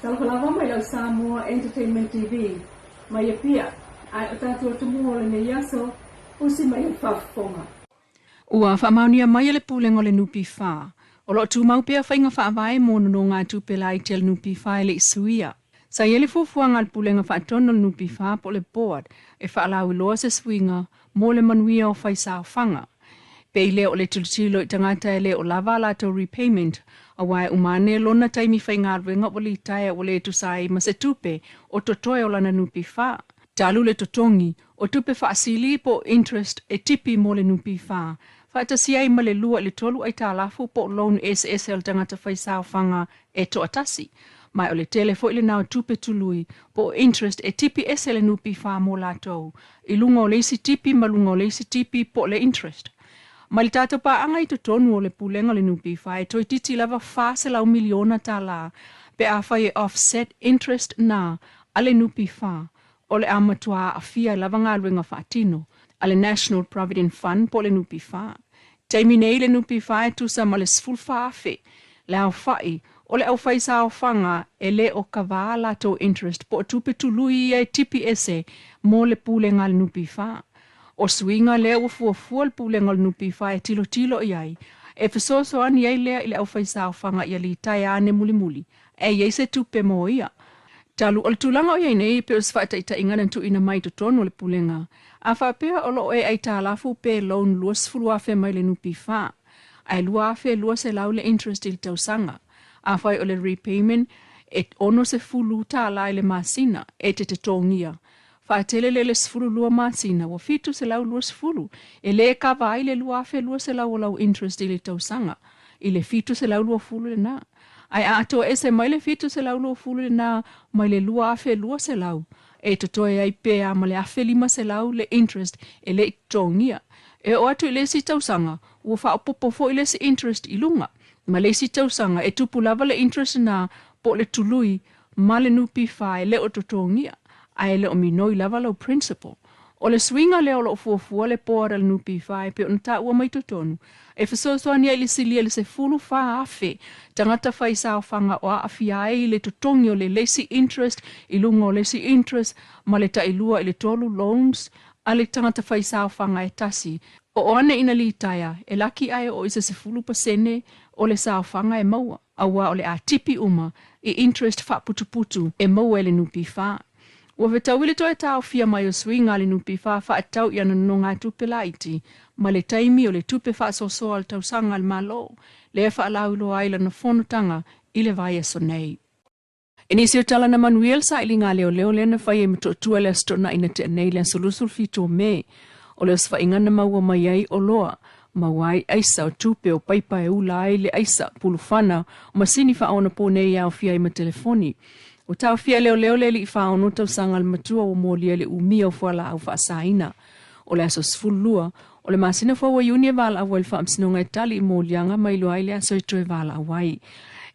Talofa lava mai lau Samoa Entertainment TV mai Apia, ae o tatou atumua o lenei aso, usi mai le faafofoga. Ua faamaonia mai e le Pulega o le NPF, o lo o tumau pea faiga faavae mo nonogatupe laiti a le NPF e le i suia. Sa i ai le fuafuaga a le Pulega Faatonu o le NPF po o le Board e faalauiloa se suiga mo le manuia o faisaofaga. Pei lea o le tilotilo i tagata e le o lava a latou repayment, aua e uma ane lona taimi faigaluega ua litaea ua le tusa ai ma se tupe o totoe o lana NPF. Talu le totogi o tupe faasili po o interest e tipi mo le NPF, faatasi ai ma le 2 i le 3 aitalafu po o loan eseese a le tagata faisaofaga e toatasi. Ma o le tele foi lena o tupe tului po o interest e tipi ese le NPF mo latou i luga o le isi tipi ma luga o le isi tipi po o le interest. Mai le tatou paaga i totonu o le Pulega o le NPF e toeitiiti lava $400 miliona pe afai e offset interest na a le NPF, o le a matua aafia ai lava galuega faatino a le National Provident Fund po o le NPF. Taimi nei le NPF e tusa ma le 14,000 le aofai o le aufaisaofaga e le o kava latou interest po o tupe tului ia e tipi ese mo le Pulega a le NPF. O suiga lea ua fuafua le Pulega o le NPF e tilotilo i ai, e fesoasoani ai lea i le aufaisaofaga ia litaea ane mulimuli e i ai se tupe mo ia. Talu o le tulaga o i ai nei pei o se faataitaiga na tuuina mai i totonu o le Pulega, a faapea o lo o e aitalafu pe loan 20,000 mai le NPF, ae 2,200 le interest i le tausaga. Afai o le repayment e $60 i le masina e te totogia, faatele le le 12 masina ua 720, e le kava ai le 2,200 o lau interest i le tausaga i le 720 lena. Ae a atoa ese mai le 720 lena mai le 2,200, e totoe ai pea ma le 1,500 le interest e le i totogia. E oo atu i le isi tausaga, ua faaopoopo foi le isi interest i luga. Ma le isi tausaga, e tupu lava le interest na po o le tului ma le NPF e le o totogia, ae le o minoi lava lau principal. O le suiga lea o lo o fuafua le Board a le NPF e pei ona taua mai totonu, e fesoasoani ai i le silia i le 14,000 tagata faisaofaga o aafia ai i le totogi o le le isi interest i luga o le isi interest ma le tailua i le tolu loans a le tagata faisaofaga e tasi. O ane ina litaea, e laki ae oo i se 10% o le saofaga e maua, aua o le a tipi uma i interest faaputuputu e maua e le NPF. Ua fetaui le toe taofia mai o suiga a le NPF faatatau i ana nonogatupe laiti ma le taimi o le tupe faasoasoa a le tausaga a le Malo, lea e faalauiloa ai lana fonotaga i le vaiaso nei. E nisi o tala na manuia le sailiga leoleo lea na fai ai ma Toatua i le Aso Toonai na tea nei le aso 27 o Me. O le osofaiga na maua mai ai o loa, maua ai aisa o tupe o paipa e ula ai le aisa, pulufana, o masini faaonaponei e aofia ai ma telefoni. Ua taofia e leoleo le alii faono tausaga a le matua ua molia i le umia o fualaau faasaina. O le aso 12 o le masina fou o Iuni e valaau ai le Faamasinoga e tali i moliaga ma iloa ai le aso e toe valaau ai.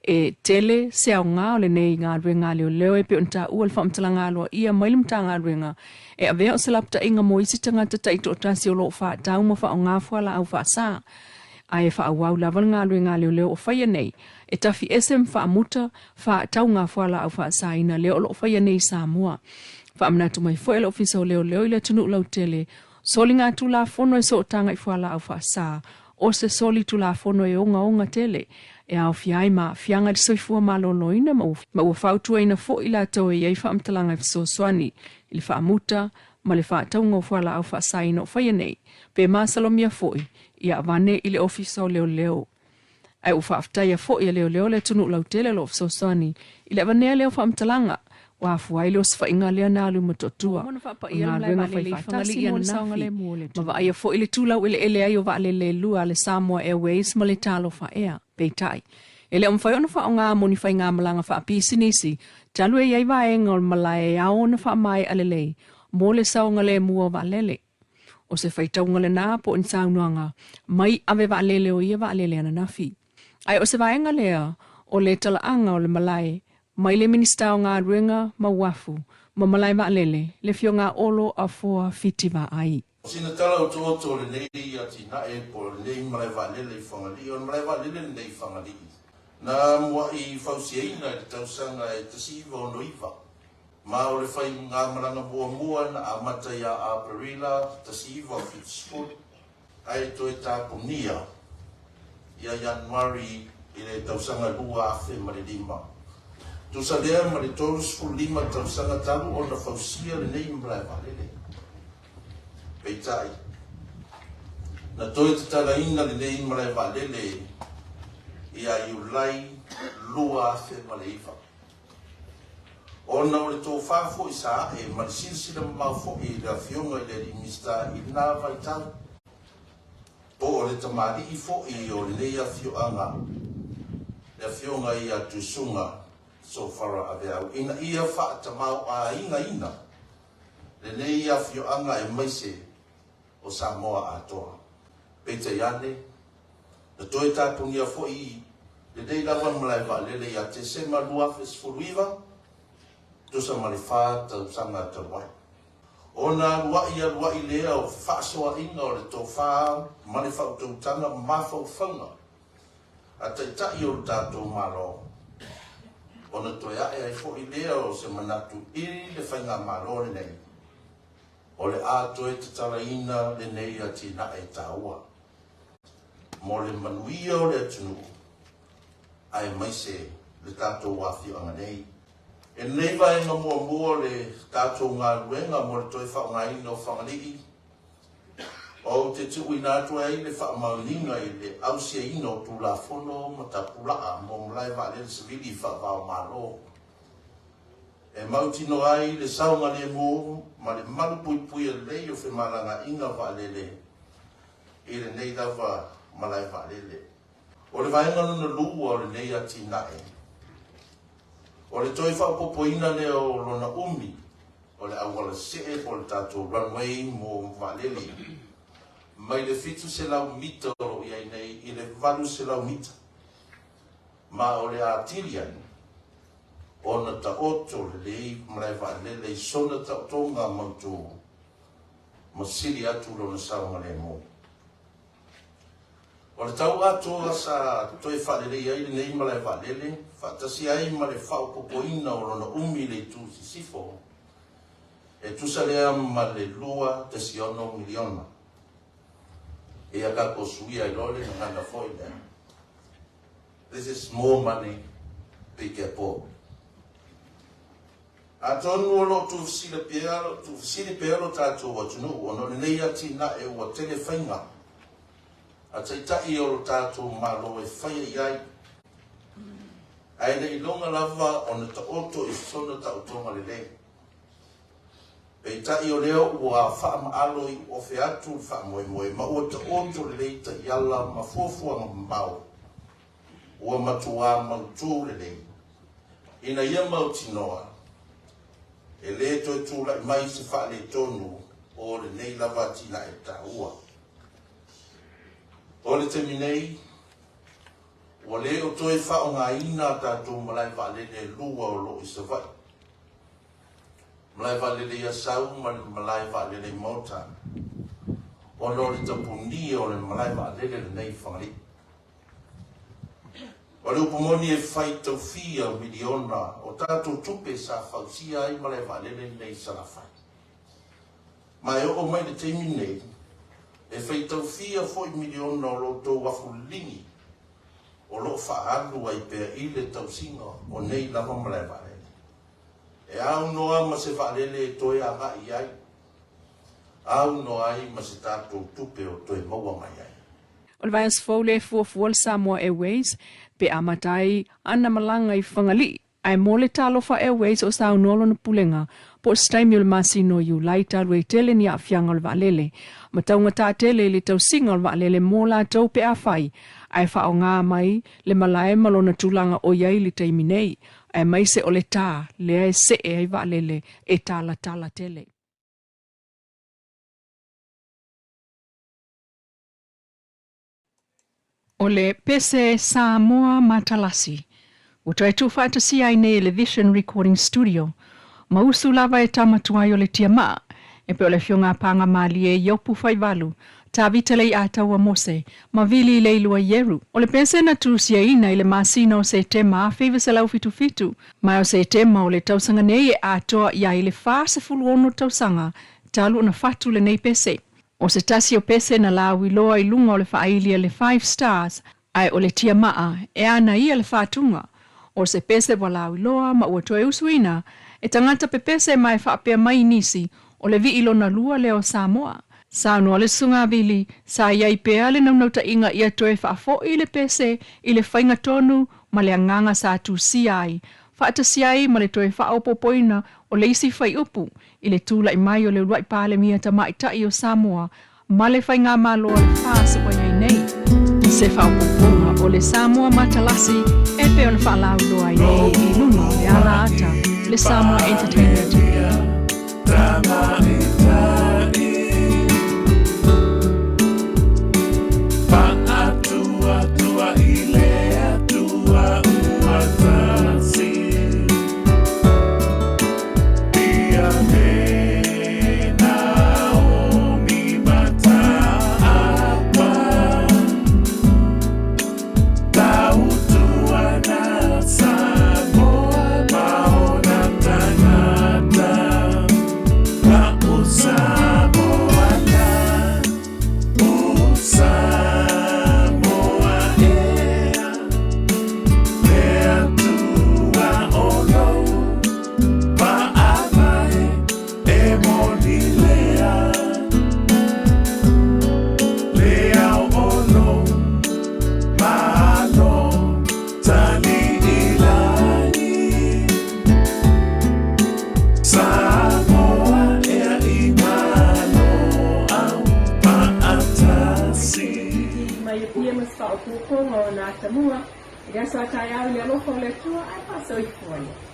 E tele se aoga o lenei galuega a leoleo e pei ona taua le faamatalaga aloaia mai le Matagaluega e avea o se lapataiga mo isi tagata taitoatasi o lo o faatau ma faaaoga fualaau faasa. Ae faaauau lava le galuega a leoleo o faia nei e tafi ese ma faamuta faatauga fualaau faasaina lea o lo o faia nei i Samoa. Faamanatu mai foi e le Ofisa o Leoleo i le atunuu lautele, soliga tulafono e sootaga i fualaau faasa, o se soli tulafono e ogaoga tele, e aofia ai ma aafiaga i le soifua maloloina ma ua fautuaina foi i latou e i ai faamatalaga e fesoasoani i le faamuta ma le faatauga o fualaau faasaina o faia nei, pe masalomia foi ia avane i le Ofisa o Leoleo. Ae ua faafetaia foi e leoleo le atunuu lautele o lo o fesoasoani i le avanea lea o faamatalaga, ua afua ai le osofaiga lea na alu ma Toatua, o galuega faifaatasi mo le saogalemu ma vaaia foi le tulau eleele ai o vaalele e lua a le Samoa Airways ma le Talofa Air. Peitai, e le o mafai ona faaaoga mo ni faigamalaga faapisinisi talu e i ai vaega o le malae e ao ona faamaea lelei mo le saogalemu o vaalele. O se faitauga lena po o ni saunoaga mai ave vaalele o ia vaalele ananafi. Ae o se vaega lea o le talaaga o le malae mai le Minisita o Galuega ma Uafu ma Malae Vaalele, le Afioga Olo Afoa Fiti Vaai. O sina tala otooto o lenei atinae po o lenei malae vaalele i Fagalii, o le malae vaalele lenei i Fagalii. Na muaʻi fausiaina i le tausaga e 1969, ma o le faigamalaga muamua na amata iā Aperila 1970, ae toe tapunia ia Ianuari i le tausaga 2005. Tusa lea ma le 35 tausaga talu ona fausia lenei malae vaalele. Peitai, na toe tatalaina lenei malae vaalele ia Iulai 2009. Ona o le tofa foi sa ae ma le silasila mamao foi i le Afioga i le Alii Minisita i lena vaitau, po o le tamalii foi o lenei afioaga, le Afioga ia Tuisuga Sofara Aveau, ina ia faatamaoaigaina lenei afioaga aemaise o Samoa atoa. Peitai ane, na toe tapunia foi lenei lava malae vaalele ia Tesema 2019, tusa ma le fa tausaga talu ai. Ona aluaʻi aluaʻi lea o fefaasoaʻiga o le tofa ma le faautautaga mafaufauga a Taitai o le tatou Malo, ona toe ae ai foi lea o se manatu i le Faigamalo lenei, o le a toe tatalaina lenei atinae taua mo le manuia o le atunuu aemaise le tatou afioaga nei. I lenei vaega muamua o le tatou galuega mo le toe faaaogaina o Fagalii, Ou te tuuina atu ai le faamaoniga i le ausiaina o Tulafono ma tapulaa mo malae vaalele sivili faava-o-Malo, e mautinoa ai le saogalemu ma le malupuipuia lelei o femalagaaiga vaalele i lenei lava malae vaalele. O le vaega lona lua o lenei atinae, o le toe faaopoopoina lea o lona umi o le auala see po o le tatou runway mo vaalele mai le 700 mita o lo o i ai nei i le 800 mita, ma o le atili ai ona taoto lelei malae vaalele i sona taotoga mautu ma sili atu lona saogalemu. O le tau atoa sa toe faalelei ai lenei malae vaalele, faatasi ai ma le faaopoopoina o lona umi i le itu sisifo, e tusa lea ma le $2.6 miliona. Ia tatou suia ai loa le gagana foi lea. This is more money, big airport. Atonu o lo o tuufesili pea, tuufesili pea lo tatou atunuu ona o lenei atinae ua tele faiga a taitai o lo tatou Malo e faia i ai, ae le iloga lava ona taoto i sona taotoga lelei. Peitai o lea ua faamaalo i ofe atu le faamoemoe ma ua taoto lelei taiala ma fuafuaga mamao ua matuā mautū lelei ina ia mautinoa e lē toe tulaʻi mai se faaletonu o lenei lava atinae taua. O le taimi nei, ua lē o toe faaaogaina a tatou malae vaalele e lua o loo i Savaii, malae vaalele i Asau ma le malae vaalele i Maota, ona o le tapunia o le malae vaalele lenei i Fagalii. O le upu moni e fai taufia miliona o tatou tupe sa fausia ai malae vaalele lenei i Salafai. Ma e oo mai le taimi nei, e fai taufia foi miliona o lo outou afu liligi o lo o faaalu ai pea i le tausiga o nei lava malae vaalele. E aunoa ma se vaalele e toe agai i ai, aunoa ai ma se tatou tupe o toe maua mai ai. O le vaiaso fou lea e fuafua le Samoa Airways pe amata ai ana malaga i Fagalii. Ae mo le Talofa Airways o saunoa lona pulega po o se taimi o le masina o Iulai talu ai tele ni aafiaga o le vaalele ma taugatā tele i le tausiga o le vaalele mo latou pe afai ae faaaoga mai le malae ma lona tulaga o i ai i le taimi nei aemaise o le tā lea e see ai vaalele e talatala tele. O le pese Samoa Matalasi ua toe tuufaatasia ai nei e le Vision Recording Studio ma usu lava e tama tuai o le tiamaa e pei o le Afioga a Pagamalie Iopu Faivalu. Tavita Leiataua Mose ma Vili Leilua Ieru. O le pese na tusiaina i le masina o Setema 1977, ma o Setema o le tausaga nei e atoa i ai le 46 tausaga talu ona fatu lenei pese. O se tasi o pese na lauiloa i luga o le faaili a le Five Stars, ae o le tiamaa e ana ia le fatuga. O se pese ua lauiloa ma ua toe usuina e tagata pepese ma e faapea mai nisi o le vii lona lua lea o Samoa. Saunoa le Susuga Vili, sa i ai pea le naunautaiga ia toe faafoi le pese i le faiga tonu ma le agaga sa tusia ai, faatasi ai ma le toe faaopoopoina o le isi fuaiupu i le tulai mai o le uluai Palemia Tamaitai o Samoa ma le faigamalo a le FAS ua i ai nei. Se faaopoopoga o le Samoa Matalasi e pei ona faalauiloa ai nei i luga o le ala ata le Samoa Entertainment TV. Mai Apia ma se faaopoopoga o na atamua i le aso a taeao i le alofa o le Atua ae faasoifua ia.